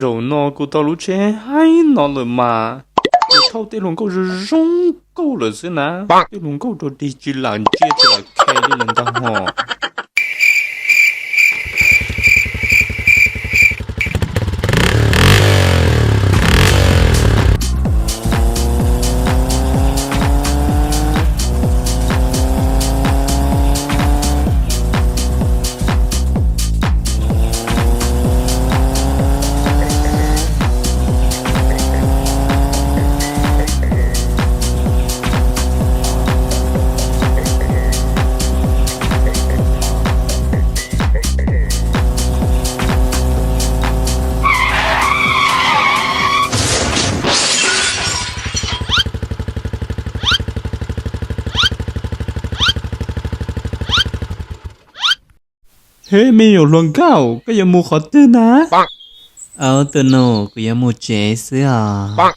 Zaum no kuv tau lub tsheb haib no lawm mas, kuv thauj tej hluas nkauj zoo zoo nkauj lawm xwb na. Tej hluas nkauj rau dig tsis lam ntsia tsis lam khe li lawm ntag hos. Hej, me nyuam hluas nkauj, koj yuav mus qhov twg na? Au, tus nus, kuv yuav mus tsev xwb os.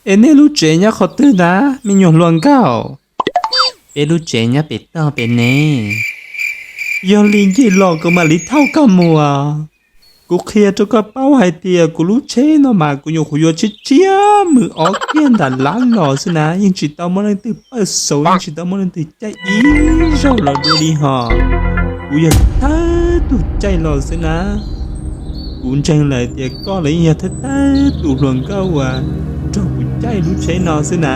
Es nej lub tsev nyob qhov twg na, me nyuam hluas nkauj? Peb lub tsev nyob pem toj pem ne. Yog li nce los kuv mam li thauj koj mus os. Kuv qhia rau koj paub hais tias kuv lub tsheb no mas kuv nyuam qhuav yuav tshiab tshiab mus ob kiag ntawm lab los xwb na, yeej tsis tau muaj leej twg pawj xauv, yeej tsis tau muaj leej twg caij ib zaug los dua li hos. Kuv yog thawj tug caij los xwb na. Kuv ntseeg lawm tias koj los yeej yog thawj thawj tus hluas nkauj uas nrog kuv caij lub tsheb no xwb na.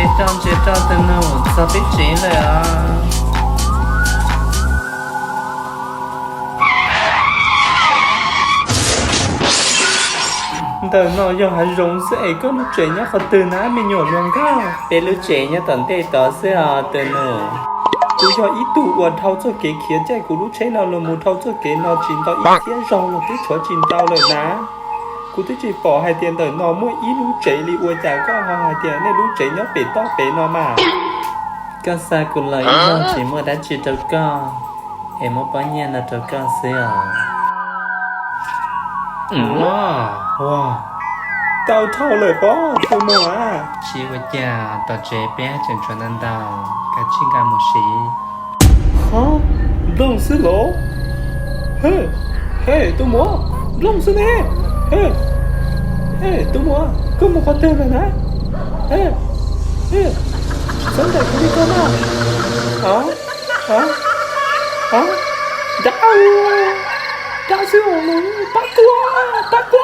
Ntsia rau, ntsia rau, tus nus, txog peb tsev lawm os. Ntawm no yog hav zoov xwb es koj lub tsev nyob qhov twg na me nyuam hluas nkauj? Peb lub tsev nyob tom ntej tod xwb os tus nus. Kuv yog ib tug uas dhau txoj kev khiav caij kuv lub tsheb no los mus dhau txoj kev no tsis ntau ib txhiab zaug los twb tshuav tsis ntau lawm na. Kuv twb tsis pom hais tias ntawm no muaj ib lub tsev li, ua cas koj ho hais tias nej lub tsev nyob pem toj pem no mas? Koj xa kuv los ib zaug tsis muaj dab tsi rau koj, es muab pob nyiaj no rau koj xwb os. Ua, tau dhau lawm pob tus muam. Tsis ua cas, tom tsev peb tseem tshuav ntau ntau, kav tsij nqa mus siv. Ho, nplooj xwb los? Hej, hej, tus muam, nplooj xwb ne. Hej, hej, tus muam, koj mus qhov twg lawm na? Hej, hej, txhob ncaim kuv li ko na. Ho, ho, ho, dab, dab xwb os, pab kuv, pab kuv.